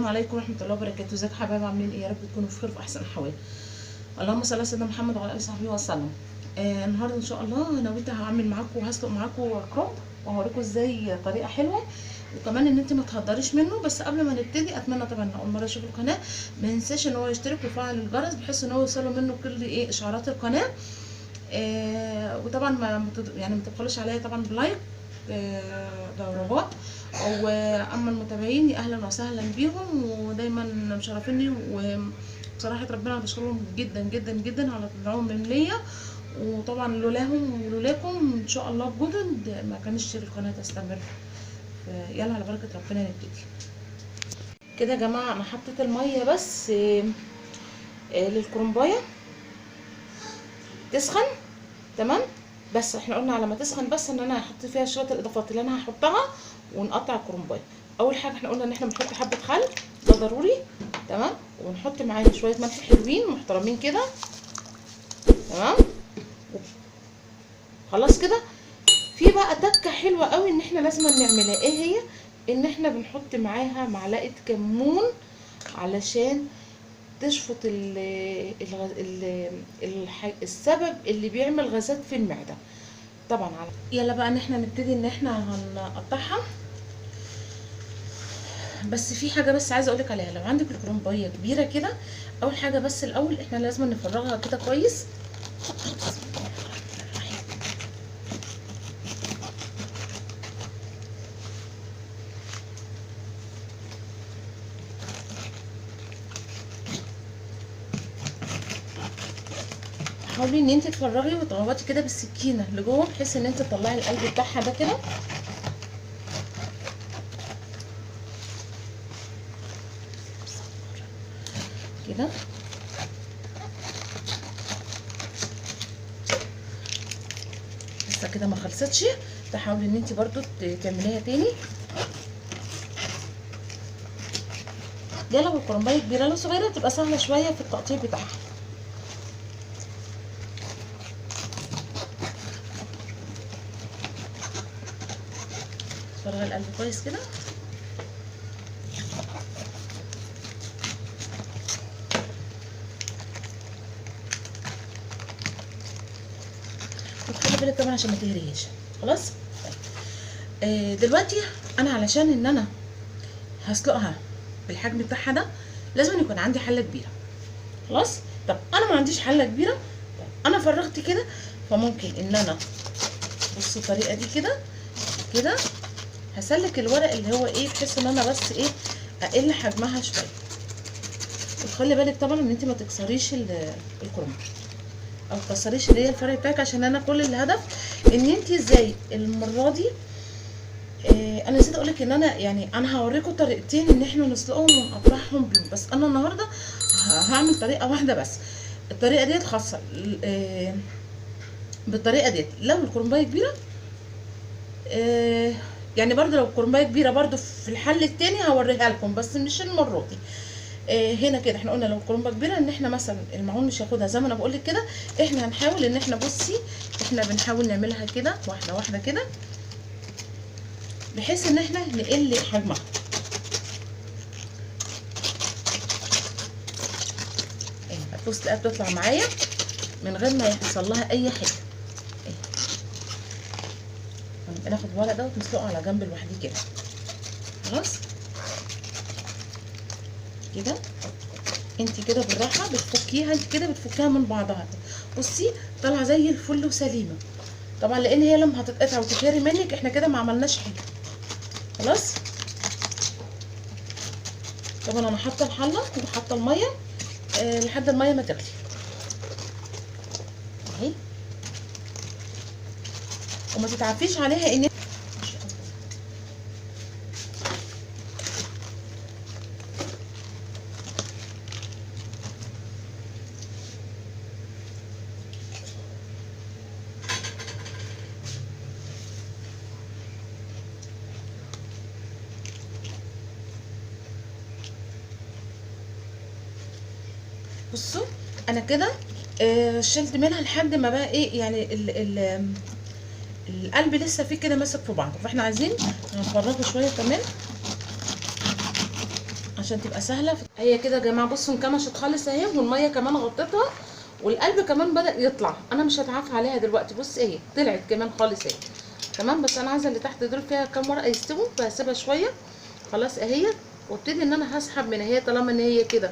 السلام عليكم ورحمة الله وبركاته. ازيك حبايب، عاملين ايه؟ يا رب تكونوا في خير وفي احسن احوال. اللهم صل على سيدنا محمد وعلى اله وصحبه وسلم. النهارده ان شاء الله نويت هعمل معاكم وهسلق معاكم كرنب وهوريكم ازاي طريقه حلوة، وكمان ان انت ما تهدريش منه. بس قبل ما نبتدي اتمنى طبعا اول مرة يشوف القناة ما ينساش ان هو يشترك ويفعل الجرس بحيث ان هو يوصله منه كل ايه اشعارات القناة. وطبعا ما يعني ما تبخلوش عليا طبعا ب like، ده رجاء. واما المتابعين اهلا وسهلا بيهم، ودايما مشرفيني، وبصراحة ربنا بشكرهم جدا جدا جدا على تدعمهم ليا. وطبعا لولاهم ولولاكم ان شاء الله بجدد ما كانش القناة تستمر. يلا على بركة ربنا نبتدي كده يا جماعة. انا حطيت المية بس للكرنبايه تسخن، تمام؟ بس احنا قلنا على ما تسخن بس ان انا هحط فيها شوية الاضافات اللي انا هحطها ونقطع الكرنبايه. اول حاجة احنا قلنا ان احنا بنحط حبه خل، ده ضروري، تمام؟ ونحط معاها شوية ملح حلوين محترمين كده، تمام؟ خلاص كده. في بقى تكه حلوة قوي ان احنا لازم نعملها، ايه هي؟ ان احنا بنحط معاها معلقه كمون علشان تشفط السبب اللي بيعمل غازات في المعدة طبعا. على يلا بقى ان احنا نبتدي ان احنا هنقطعها. بس في حاجة بس عايزه اقولك عليها، لو عندك الكرنبايه كبيرة كده، اول حاجة بس الاول احنا لازم نفرغها كده كويس. بسم الله الرحمن الرحيم. حاولي ان انت تفرغي وتغوطي كده بالسكينة لجوه بحيث ان انت تطلعي القلب بتاعها ده كده. كده لسه كده ما خلصتش، تحاولي ان انت برضو تعمليها تاني. ده لو الكرنبايه كبيرة، لو صغيرة تبقى سهلة شوية في التقطيع بتاعها. فرغ القلب كويس كده. وتخلي بالك طبعا عشان ما تهريش. خلاص طيب. دلوقتي انا علشان ان انا هسلقها بالحجم بتاعها ده لازم يكون عندي حله كبيرة. خلاص طب انا ما عنديش حله كبيرة، طب انا فرغت كده، فممكن ان انا بصوا الطريقة دي كده كده هسلك الورق اللي هو ايه بحيث ان انا بس ايه اقل حجمها شوية. وخلي بالك طبعا ان انت ما تكسريش الكرنب او تكسريش اللي هي الفرع بتاعك، عشان انا كل الهدف ان انت ازاي المرة دي. انا نسيت اقولك ان انا يعني انا هوريكم طريقتين ان احنا نسلقهم ونقطعهم بيهم، بس انا النهارده هعمل طريقه واحدة بس. الطريقة ديت خاصة بالطريقة ديت لو الكرنبايه كبيرة، يعني برضو لو الكرنبايه كبيرة برضو في الحل التاني هوريها لكم، بس مش المرة دي. هنا كده احنا قلنا لو الكرنبه كبيرة ان احنا مثلا المعون مش هياخدها زي ما انا بقول لك كده، احنا هنحاول ان احنا بصي احنا بنحاول نعملها كده واحدة واحدة كده بحيث ان احنا نقل حجمها. هتبص تلاقيها بتطلع معايا من غير ما يحصل لها اي حاجة. هنبقى ناخد الورق ده ونسلقه على جنب لوحده كده. خلاص كده انت كده بالراحة بتفكيها، انت كده بتفكيها من بعضها. بصي طالعه زي الفل وسليمه طبعا، لان هي لما هتتقطع وتتهري منك احنا كده ما عملناش حاجة. خلاص طبعا انا حاطه الحلة وحاطه المية لحد المية ما تغلي اهي، وما تتعفيش عليها ان بصوا انا كده شلت منها لحد ما بقى ايه يعني ال ال القلب لسه فيه كده ماسك في بعضه، فاحنا عايزين نفرغه شوية كمان. عشان تبقى سهلة. هي كده يا جماعة بصوا انكمشت خالص اهي، والمية كمان غطتها، والقلب كمان بدأ يطلع. انا مش هتعافى عليها دلوقتي، بص اهي طلعت كمان خالص اهي. تمام، بس انا عايزه اللي تحت دول فيها كام ورقة يستووا، فهسيبها شوية. خلاص اهي، وابتدي ان انا هسحب من اهي، طالما ان هي كده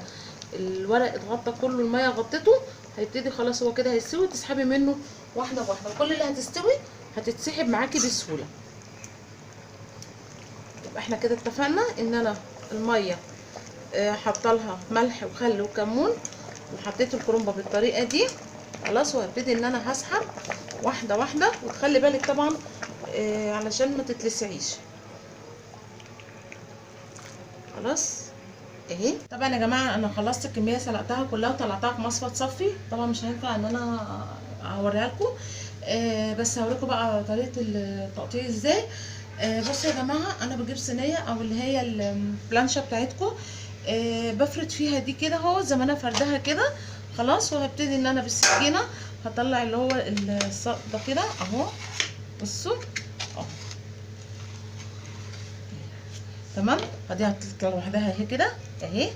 الورق اتغطى كله، المية غطته، هيبتدي خلاص هو كده هيستوي. تسحبي منه واحدة بواحدة، كل اللي هتستوي هتتسحب معاكي بسهولة. يبقى احنا كده اتفقنا ان انا المية حاطه لها ملح وخل وكمون، وحطيت الكرنبه بالطريقة دي. خلاص، وهبتدي ان انا هسحب واحدة واحدة، وتخلي بالك طبعا علشان ما تتلسعيش. خلاص اهي. طبعا يا جماعة انا خلصت الكمية، سلقتها كلها وطلعتها في مصفى تصفي. طبعا مش هينفع ان انا اوريها لكم، بس هوريكم بقى طريقه التقطيع ازاي. بصوا يا جماعة، انا بجيب صينية او اللي هي البلانشه بتاعتكم، بفرد فيها دي كده اهو زي ما انا فردها كده. خلاص، وهبتدي ان انا بالسكينة هطلع اللي هو الساق ده كده اهو. بصوا اهو، تمام، ادي هتطلع لوحدها اهي كده اهي.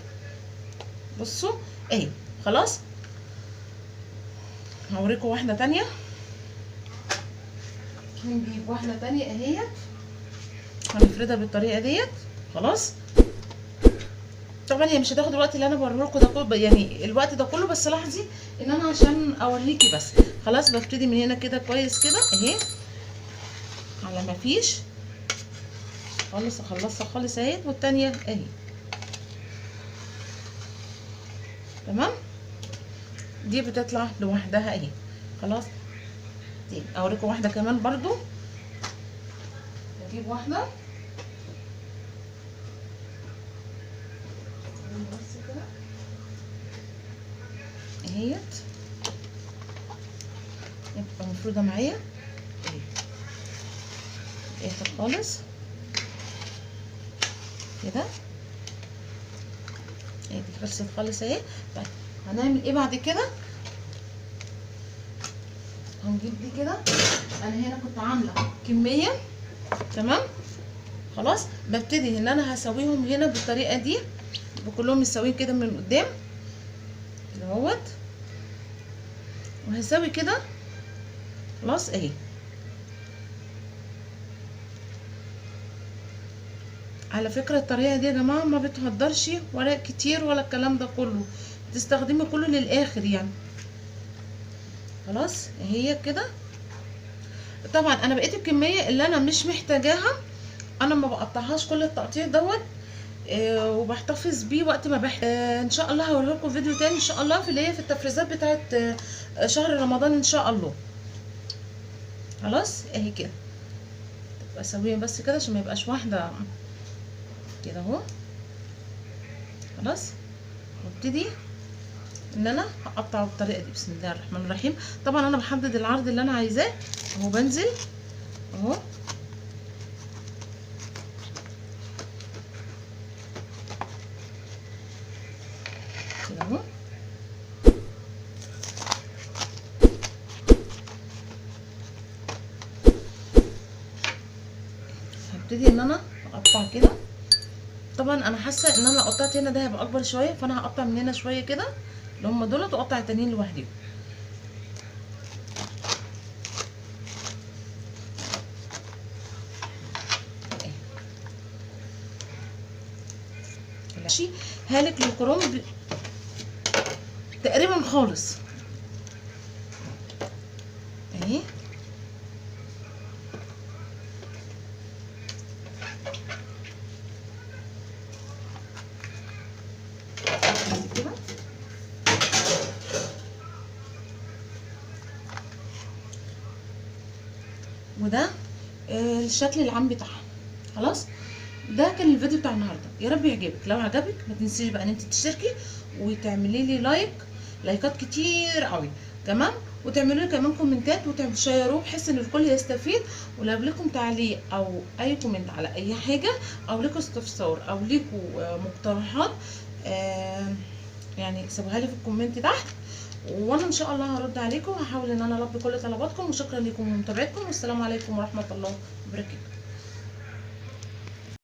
بصوا اهي. خلاص، هوريكم واحدة تانية. هنجيب واحدة تانية اهي، هنفردها بالطريقة ديت. خلاص، طبعا هي مش هتاخد الوقت اللي انا بوريه لكم ده كله، يعني الوقت ده كله، بس لاحظي ان انا عشان اوريكي بس. خلاص، ببتدي من هنا كده كويس كده اهي، على ما فيش خالص، اخلصها خالص اهي، والتانية اهي. تمام، دي بتطلع لوحدها اهي. خلاص، دي اوريكم واحدة كمان برضو. نجيب واحدة بس كده اهيت، تبقى مفروده معايا اهي الاخر خالص كده اهي. دي خلصت خالص اهي. طيب هنعمل ايه بعد كده؟ هنجيب دي كده. انا هنا كنت عامله كمية، تمام. خلاص، ببتدي ان انا هسويهم هنا بالطريقة دي، بكلهم مساويين كده من قدام كده اهوت، وهساوي كده. خلاص اهي. على فكرة الطريقة دي يا جماعة ما بتهدرش ورق كتير ولا الكلام ده كله، تستخدمي كله للاخر يعني. خلاص هي كده. طبعا انا بقيت الكمية اللي انا مش محتاجاها انا ما بقطعهاش كل التقطيع دوت، وبحتفظ بيه وقت ما بحتاج. ان شاء الله هوريه لكم فيديو تاني ان شاء الله في اللي هي في التفريزات بتاعت شهر رمضان ان شاء الله. خلاص اهي كده، تبقى سويه بس كده عشان ما يبقاش واحدة كده اهو. خلاص، وابتدي ان انا هقطعه بالطريقة دي. بسم الله الرحمن الرحيم. طبعا انا بحدد العرض اللي انا عايزاه اهو، بنزل اهو. كده اهو. هبتدي ان انا اقطع كده. طبعا انا حاسه ان انا لو قطعت هنا ده هيبقى اكبر شوية، فانا هقطع من هنا شوية كده اللي هم دولت، واقطع التانيين لوحديهم. ماشي، هالك للكرنب تقريبا خالص اهي. كده وده الشكل العام بتاعها. خلاص، ده كان الفيديو بتاع النهارده، يا رب يعجبك. لو عجبك ما تنسيش بقى ان انت تشتركي وتعملي لي like، لايكات كتير قوي، تمام، وتعملوا لي كمان كومنتات وتشيروه بحيث ان الكل يستفيد. ولو لكم تعليق او اي comment على اي حاجة، او لكم استفسار، او لكم مقترحات، يعني سيبوها لي في ال comment تحت، وانا ان شاء الله هرد عليكم وهحاول ان انا البي كل طلباتكم. وشكرا لكم ومتابعتكم، والسلام عليكم ورحمة الله وبركاته.